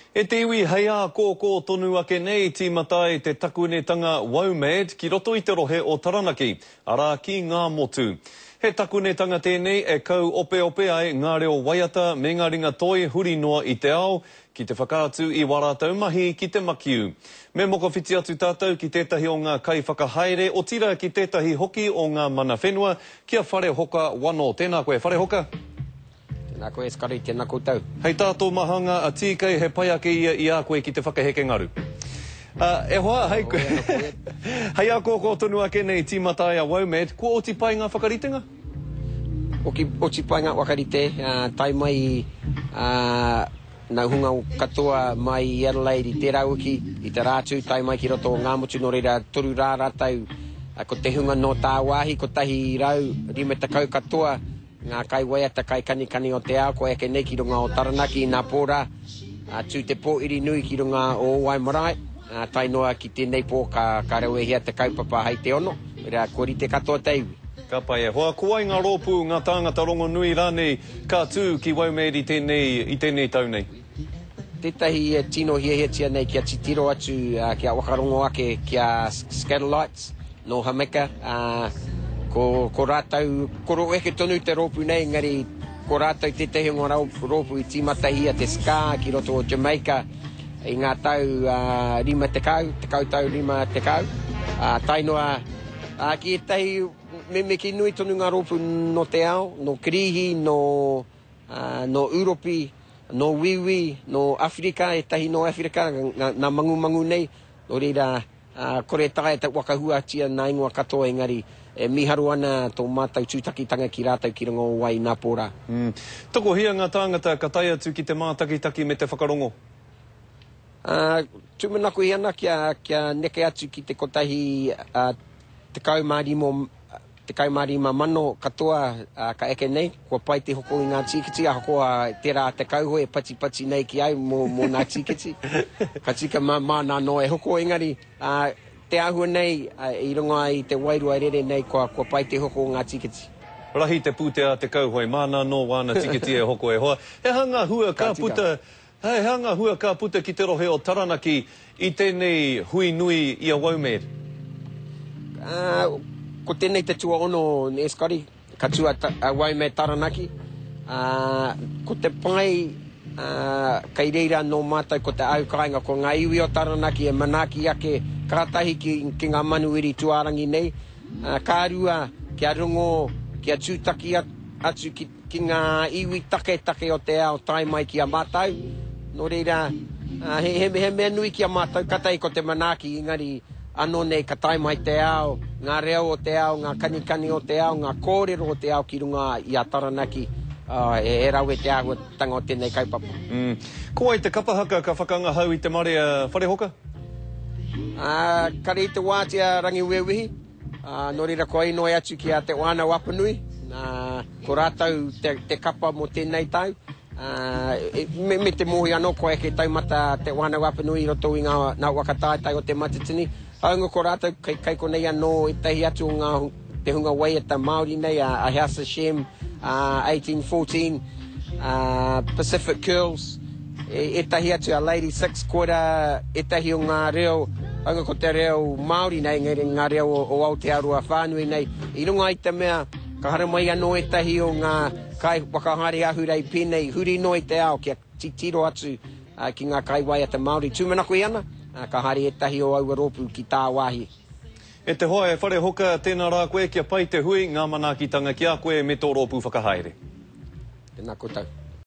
E te iwi hei ākōkō tonu ake nei tīmata ai te takunetanga WOMAD ki roto i te rohe o Taranaki, arā ki Ngāmotu. He takunetanga tēnei e kauopeope ai ngā reo waiata me ngā ringa toi huri noa i te ao ki te whakaatu i wā rātou mahi ki te makiu. Me mokowhiti atu tātou ki tētahi o ngā kaiwhakahaere, otirā ki tētahi hoki o ngā mana whenua, ki a Wharehoka Wano. Tēnā koe, Wharehoka. Tēnā koe Scotty, tēnā koutou. Hei tā tō mahanga a TK he pai ake ia i a koe ki te whakaheke ngaru. Ā, e hoa, hei, hei ākōkō tonu ake nei tīmata ai a WOMAD, kua oti pai ngā whakaritenga? Oki, oti pai ngā whakarite, ā, tae mai, ā, nā hunga katoa mai i Adelaide i tērā wiki, i te Rātū, tae mai ki roto o Ngāmotu, nō reira, toru rā rātou, ko te hunga nō tāwāhi, 150 katoa, Ngā kaiwaiata, kaikanikani o te ao kua eke nei ki runga o Taranaki inā pō rā, ā, tū te pōiri nui ki runga o Ōwae marae, ā, tae noa ki tēnei pō ka, ka rauehia te kaupapa hei te ono, reira, kua rite katoa te iwi. Ka pai e hoa. Ko wai ngā rōpū, ngā tāngata rongonui rānei ka tū ki Waumēd i tēnei, i tēnei tau nei? Tētahi e tino hiahiatia nei kia titiro atu, kia whakarongo ake ki a Skatalites nō Jamaica, ā, ko, ko rātou, koroeke tonu te rōpū nei, engari ko rātou tētahi o ngā rōpū i tīmatahia te ska ki roto o Jamaica i ngā tau 50, tekau tau 50, ā, tae noa ki ētahi memeki nui tonu ngā rōpū nō te ao, nō Kirihi, nō, nō Ūropi, Nō Wīwī, nō Awhirika, ētahi nō Awhirika, nā mangumangu nei, nō reira, kore e taea te whakahuatia nā ingoa katoa engari e mīharo ana tō mātou tūtakitanga ki rātou ki runga o wai inā pō rā. Tokohia ngā tāngata ka tae atu ki te mātakitaki me te whakarongo? Tūmanakohi ana kia neke atu ki te kotahi 15 15,000 katoa ka eke nei, kua pai te hoko i ngā tīkiti, ahakoa tērā te kauhoe e patipati nei ki au mō, mō nā tīkiti. Ka tika mā, māna anō e hoko, engari te āhua nei i runga i te wairua rere nei kua, kua pai te hoko o ngā tīkiti. Rahi te pūtea a te kauhoe, māna anō wāna tīkiti e hoko e hoa. He aha ngā hua ka puta He aha ngā hua ka puta ki te rohe o Taranaki i tēnei hui nui i a WOMAD? Ko tēnei te tuaono, nē Scotty, ka tū a WOMAD Taranaki. Ko te pai kei reira nō mātou ko te au kāinga, ko ngā iwi o Taranaki e manaaki ake kātahi ki ngā manuwhiri tuārangi nei, ka rua kia rongo, kia tūtaki atu ki ki ngā iwi taketake o te ao tae mai ki a mātou. Nō reira, he, he, he mea nui ki a mātou, katahi ko te manaaki, engari anō nei ka tae mai te ao, ngā reo o te ao, ngā kanikani o te ao, ngā kōrero o te ao ki runga i a Taranaki, he, he rawe te āhuatanga o tēnei kaupapa. Mm. Ko wai te kapa haka ka whakangahau i te marea Wharehoka? Uh, kare i te wātea Rangiwewehi. Ā, nō reira kua inoi atu ki a Te Whānau Apanui, nā, ko rātou te, te kapa mō tēnei tau. Ā, me, me te mōhio anō kua eke taumata Te Whānau Apanui i roto i ngā, ngā waka taetae o Te Matatini. Hāunga ko rātou, kei, kei konei anō ētahi atu o ngā, te hunga waiata Māori nei, a, a House of Shem, a 1814, a Pacific Curls, Ētahi atu a Lady Six, koirā ētahi o ngā reo, hāunga ko te reo Māori nei, engari ngā reo o Aotearoa whānui nei, i runga i te mea ka haramai anō ētahi o ngā kaiwhakahaere ahurei pēnei huri noa i te ao kia titiro atu ki ngā kaiwaiata Māori. Tūmanakohi ana, ka haere ētahi o aua rōpū ki tāwāhi. E te hoa, e Wharehoka, tēnā rā koe, kia pai te hui, ngā manaakitanga ki a koe me tō rōpū whakahaere. Tēnā koutou.